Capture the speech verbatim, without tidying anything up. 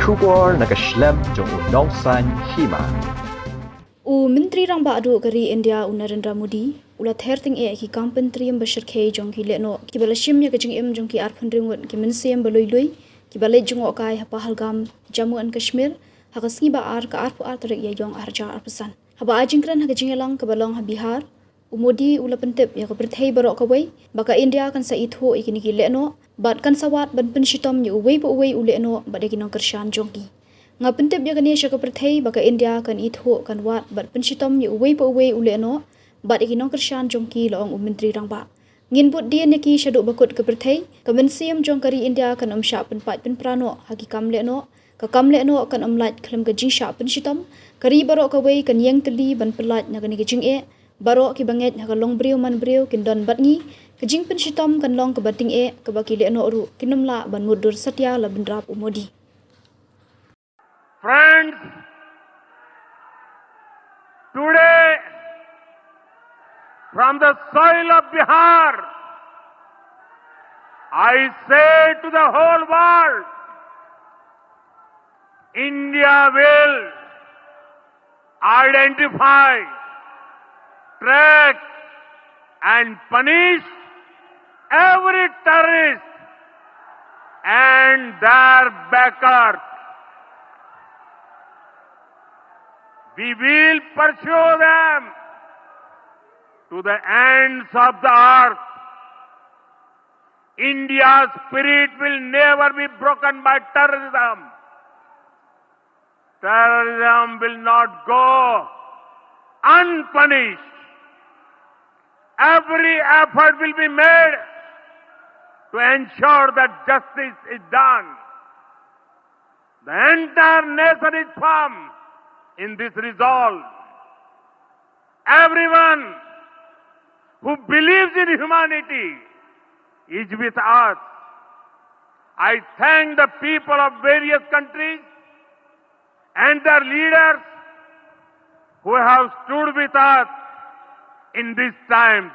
Khubor na ka shlem jong u nongsaiñ hima. U Myntri Rangbah duh ka ri India u Narendra Modi u la ther tyngeh ki kam pyntriem ba shyrkhei jong ki lehnoh kiba la shim ïa ka jingim jong ki arphew hynriew ngut ki mynsiem ba lui lui kiba leit jngohkai ha Pahalgam, Jammu and Kashmir, ha ka sngi ba ar, ka arphew ar tarik Ïaiong arhajar arphew san. Haba ai jingkren ha ka jingïalang kaba long ha Bihar, u Modi u la pyntip ïa ka pyrthei baroh kawei ba ka India kan sa ithuh ïa kine ki lehnoh bad kan sa wad ban pynshitom ïa uwei pa uwei u lehnoh bad ïa ki nongkyrshan jong ki. Nga pyntip ïa kane sha ka pyrthei ba ka India kan ithuh, kan wad bad pynshitom ïa uwei pa uwei u lehnoh bad ïa ki nongkyrshan jong ki, la ong u Myntri Rangbah. Ngin bud dien ïa ki shaduh ba kut ka pyrthei. Ka mynsiem jong ka ri India kan ym shah pynpait pynpra noh ha ki kam lehnoh. Ka kam lehnoh kan ym lait khlem ka jingshah pynshitom. Ka ri baroh kawei kan ïeng tylli ban pyllait na kane ka jingeh. Baroh kiba ngeit ha ka longbriew manbriew kin don bad ngi. Ka jingpynshitom kan long kaba tyngeh, kaba ki lehnoh ruh kin ym lah ban mutdur satia, la bynrap u Modi. Friends, today, from the soil of Bihar, I say to the whole world, India will identify, track, and punish every terrorist and their backers. We will pursue them to the ends of the earth. India's spirit will never be broken by terrorism. Terrorism will not go unpunished. Every effort will be made to ensure that justice is done. The entire nation is firm in this resolve. Everyone who believes in humanity is with us. I thank the people of various countries and their leaders who have stood with us in these times.